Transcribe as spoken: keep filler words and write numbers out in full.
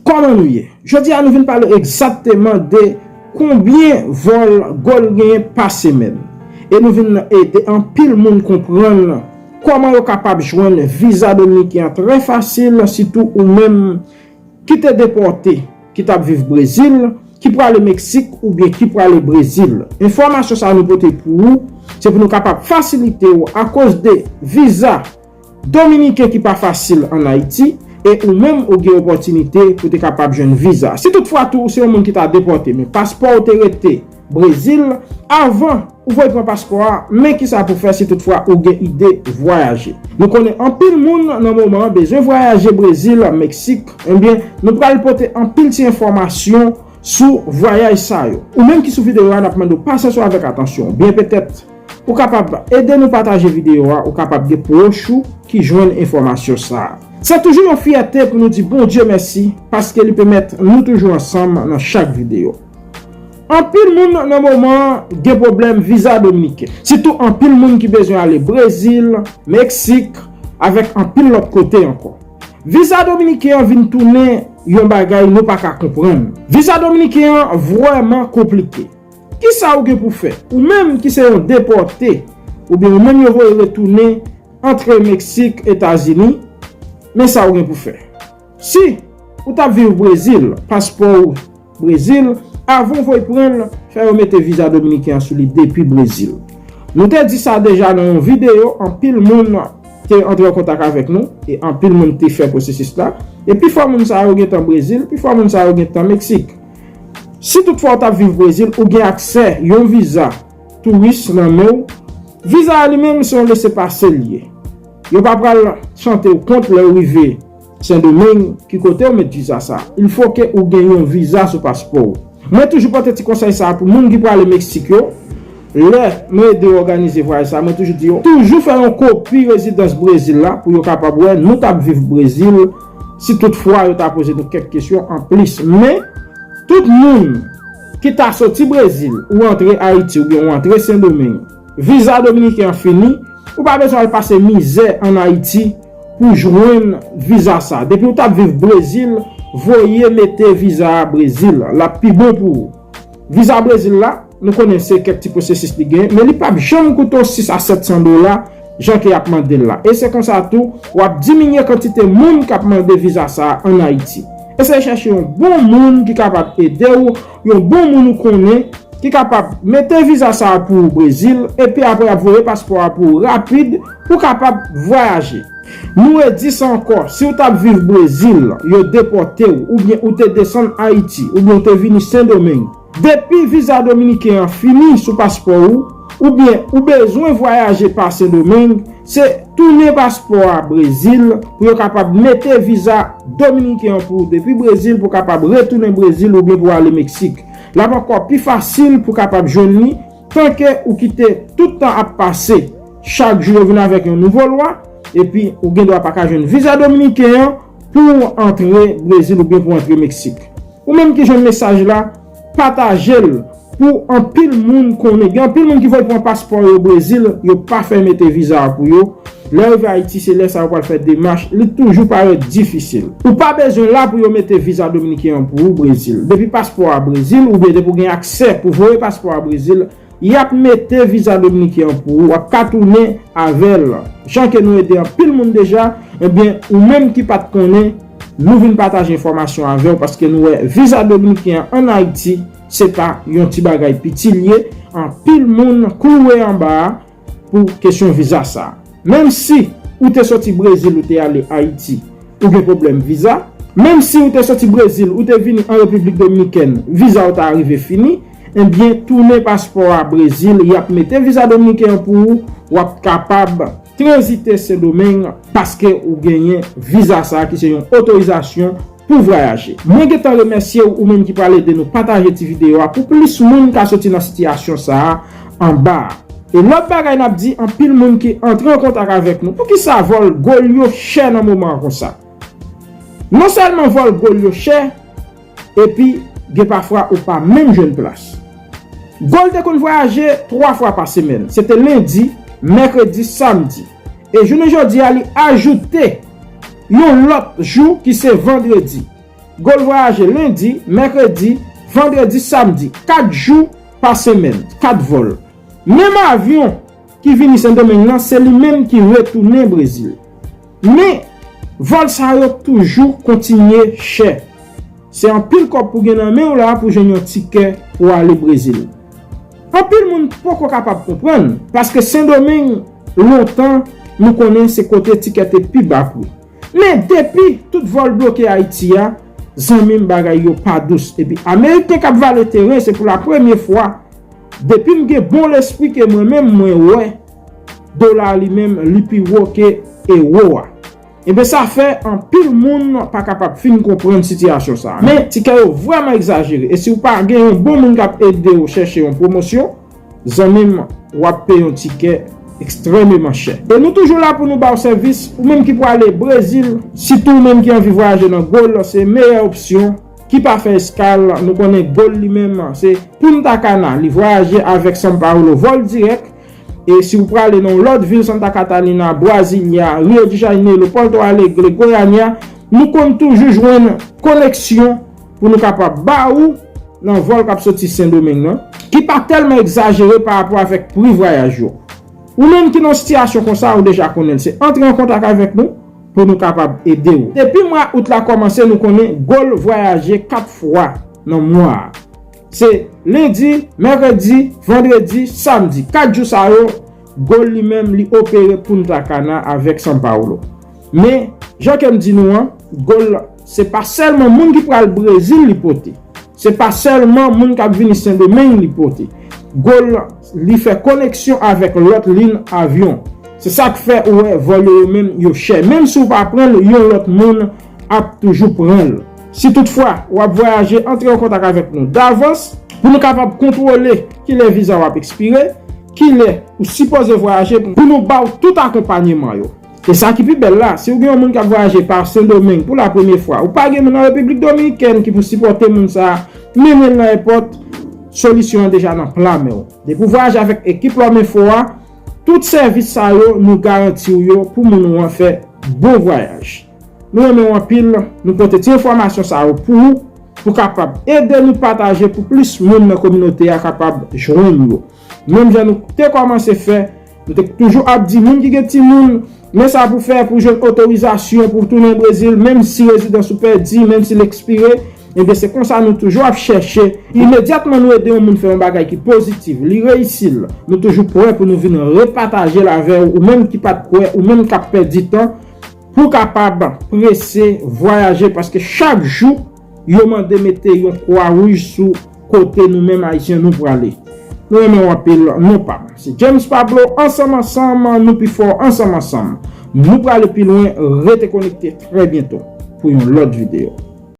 Kòman nou ye? Jodi a nou vin pale egzakteman de konbyen vòl Gold genyen pa semèn. E nou vin ede anpil moun konprann kòman yo kapab jwenn viza dominiken an trè fasil, sitou ou menm ki te depòte, ki t ap viv Brezil, ki prale Meksik oubyen ki prale Brezil. Enfòmasyon sa a nou pote pou ou, se pou nou kapab fasilite w akoz de viza dominiken ki pa fasil ann Ayiti, e ou menm ou gen opòtinite pou te kapab jwenn viza. Si toutfwa tou ou se yon moun ki ta depòte, men paspò ou te rete Brezil, avan ou voye pran paspò a, men kisa pou fè si toutfwa ou gen ide vwayaje. Nou konnen anpil moun nan moman an bezwen vwayaje Brezil, Meksik, ebyen, nou pral pote anpil ti enfòmasyon sou vwayaj sa yo. Ou menm ki sou videyo a, n ap mande w pasyans ou avèk atansyon. Byen petèt, ou kapab ede nou pataje videyo a, ou kapab gen pwòch ou ki jwenn enfòmasyon sa a. Se toujou yon fyète pou nou di Bondye mèsi paske li pèmèt nou toujou ansanm nan chak videyo. Anpil moun nan moman an gen pwoblèm viza dominiken. Sitou anpil moun ki bezwen ale Brezil, Meksik, avèk anpil lòt kote ankò. Viza dominiken an vin tounen yon bagay nou pa ka konprann. Viza dominiken an vrèman konplike. Kisa ou gen pou fè? Ou menm ki se yon depòte, oubyen ou menm yo voye retounen antre Meksik, Etazini, men sa ou gen pou fè. Si ou t ap viv Brezil, paspò ou Brezil, avan w voye pran l, fè yo mete viza dominiken an sou li depi Brezil. Nou te di sa deja nan yon videyo, anpil moun te antre an kontak avèk nou, e anpil moun te fè pwosesis la. E pifò moun sa yo gentan Brezil, pifò moun sa yo gentan Meksik. Si toutfwa w t ap viv Brezil, ou gen aksè yon viza touris nan men w. Viza a li menm se yon lesepase l ye. Yo pa pral chante w kont lè w rive Sendomeng, ki kote w met viza sa. Il faut que ou gen yon viza sou paspò w. Mwen toujou pote ti konsèy sa pou moun ki prale Meksik yo. Lè mwen ede yo òganize vwayaj sa, mwen toujou di yo, toujou fè yon kopi rezidans Brezil la pou yo kapab wè nou t ap viv Brezil, si toutfwa yo ta poze nou kèk kesyon anplis. Men, tout moun ki ta soti Brezil, ou antre Ayiti oubyen ou antre Sendomeng, viza dominiken an fini, ou pa bezwen al pase mizè ann Ayiti pou jwenn viza sa. Depi ou t ap viv Brezil, voye mete viza a Brezil, l ap pi bon pou ou. Viza Brezil la, nou konnen se kèk ti pwosesis li gen, men li p ap janm koute w sis a sèt san dola, jan ke y ap mande l la. E se konsa tou, w ap diminye kantite moun k ap mande viza sa a ann Ayiti. Eseye chèche yon bon moun ki kapab ede w, yon bon moun ou konnen, ki kapab mete viza sa a pou ou Brezil, epi apre y ap voye paspò a pou ou rapid, pou w kapab vwayaje. Nou redi sa ankò, si w t ap viv Brezil, yo depòte w, oubyen ou te desann Ayiti, oubyen ou te vini Sendomeng, depi viza dominiken an fini sou paspò ou, oubyen ou bezwen vwayaje pa Sendomeng, se tounen paspò a Brezil pou yo kapab mete viza dominiken an pou ou depi Brezil pou w kapab retounen Brezil oubyen pou w ale Meksik. L ap ankò pi fasil pou w kapab jwenn li, tanke ou kite tout tan ap pase, chak jou yo vin avèk yon nouvo lwa, epi ou gen dwa pa ka jwenn viza dominiken an pou w antre Brezil oubyen pou w antre Meksik. Ou menm ki jwenn mesaj la, pataje l pou anpil moun konnen. Gen anpil moun ki voye pran paspò yo Brezil, yo pa fè mete viza a pou yo. Lè yo rive Ayiti, se lè sa yo pral fè demach, li toujou parèt difisil. Ou pa bezwen la pou yo mete viza dominiken an pou ou Brezil. Depi paspò a Brezil, oubyen depi w gen aksè pou voye paspò a Brezil, y ap mete viza dominiken an pou ou, w ap ka tounen avè l. Jan ke nou ede anpil moun deja, ebyen, ou menm ki pa t konnen, nou vin pataje enfòmasyon avè w, paske nou wè viza dominiken an ann Ayiti, se pa yon ti bagay piti l ye, anpil moun klouwe anba a pou kesyon viza sa a. Menm si ou te soti Brezil, ou te ale Ayiti, ou gen pwoblèm viza, menm si ou te soti Brezil, ou te vini an Repiblik Dominikèn, viza w ta rive fini, ebyen, tounen paspò a Brezil, y ap mete viza dominiken an pou ou, w ap kapab tranzite Sendomeng paske ou genyen viza sa a ki se yon otorizasyon pou vwayaje. Mwen gentan remèsye w, ou menm ki pral ede nou pataje ti videyo a pou plis moun ka soti nan sitiyasyon sa a anba a. E lòt bagay n ap di, anpil moun ki antre an kontak avèk nou. Poukisa vòl Gold yo chè nan moman an konsa? Non sèlman vòl Gold yo chè, epi gen pafwa ou pa menm jwenn plas. Gold te konn vwayaje twa fwa pa semèn. Se te lendi, mèkredi, samdi. E jounen jodi a, li ajoute yon lòt jou ki se vandredi. Gol vwayaje lendi, mèkredi, vandredi, samdi, kat jou pa semèn, kat vòl. Menm avyon ki vini Sendomeng nan, se li menm ki retounen Brezil. Men, vòl sa yo toujou kontinye chè. Se anpil kòb pou gen nan men w la pou jwenn yon tikè pou ale Brezil. Anpil moun poko kapab konprann, paske Sendomeng, lontan, nou konnen se kote tikè te pi ba pri. Men depi tout vòl bloke Ayiti a, zanmi m, bagay yo pa dous. Epi Ameriken k ap vale teren, se pou la premye fwa, depi m gen bon lespri ke mwen menm mwen wè, dola li menm li pi wo ke ewo a. Ebyen sa fè anpil moun pa kapab fin konprann sitiyasyon sa a. Men tikè yo vrèman egzajere. E si w pa gen yon bon moun k ap ede w chèche yon pwomosyon, zanmi m, w ap peye yon tikè ekstrèmeman chè. E nou toujou la pou nou ba w sèvis. Ou menm ki prale Brezil, sitou ou menm ki anvi vwayaje nan Gol, se meyè opsyon ki pa fè eskal. Nou konnen Gol li menm se Punta Cana, li vwayaje avèk São Paulo, vòl dirèk. E si w prale nan yon lòt vil, Santa Catarina, Brasilia, Rio de Janeiro, Porto Alegre, Goiânia, nou konn toujou jwenn koneksyon pou nou kapab ba ou nan vòl k ap soti Sendomeng nan, ki pa tèlman egzajere pa rapò avèk pri vwayaj yo. Ou menm ki nan yon sitiyasyon konsa, ou deja konnen l, se antre an kontak avèk nou pou nou kapab ede w. Depi mwa out la kòmanse, nou konnen Gol vwayaje kat fwa nan mwa a. Se lendi, mèkredi, vandredi, samdi. Kat jou sa yo, Gol li menm li opere Punta Cana avèk São Paulo. Men, jan ke m di nou an, Gol se pa sèlman moun ki pral Brezil li pote. Se pa sèlman moun k ap vini Sendomeng li pote. Gol li fè koneksyon avèk lòt liy avyon. Se sa k fè ou wè vòl yo yo menm yo chè. Menm si w pa pran l, yon lòt moun ap toujou pran l. Si toutfwa w ap vwayaje, antre an kontak avèk nou davans pou nou kapab kontwole kilè viza w ap ekspire, kilè ou sipoze vwayaje, pou nou ba w tout akonpanyeman yo. E sa ki pi bèl la, si w gen yon moun k ap vwayaje pa Sendomeng pou la premye fwa, ou pa gen moun nan Repiblik Dominikèn ki pou sipòte moun sa a, mennen l nan èpòt, solisyon an deja nan pla men w. Depi w vwayaje avèk ekip Lòm Enfo a, tout sèvis sa yo nou garanti w yo pou moun ou an fè bon vwayaj. Nou renmen w anpil, nou pote ti enfòmasyon sa yo pou ou, pou kapab ede nou pataje pou plis moun nan kominote a kapab jwenn yo. Menm jan nou te kòmanse fè, nou te toujou ap di moun ki gen timoun, men sa pou fè pou jwenn otorizasyon pou tounen Brezil, menm si rezidans ou pèdi, menm si l ekspire, ebyen se konsa nou toujou ap chèche. Imedyatman nou ede yon moun fè yon bagay ki pozitif, li reyisi l, nou toujou prè pou nou vin repataje l avè w, ou menm ki pa t kwè, ou menm k ap pèdi tan, pou kapab prese vwayaje, paske chak jou yo mande mete yon kwa wouj sou kote nou menm Ayisyen nou prale. Nou renmen w anpil, non pa m. Se James Pablo, ansanm ansanm, nou pi fò, ansanm ansanm. Nou prale pi lwen, rete konekte trè byento pou yon lòt videyo.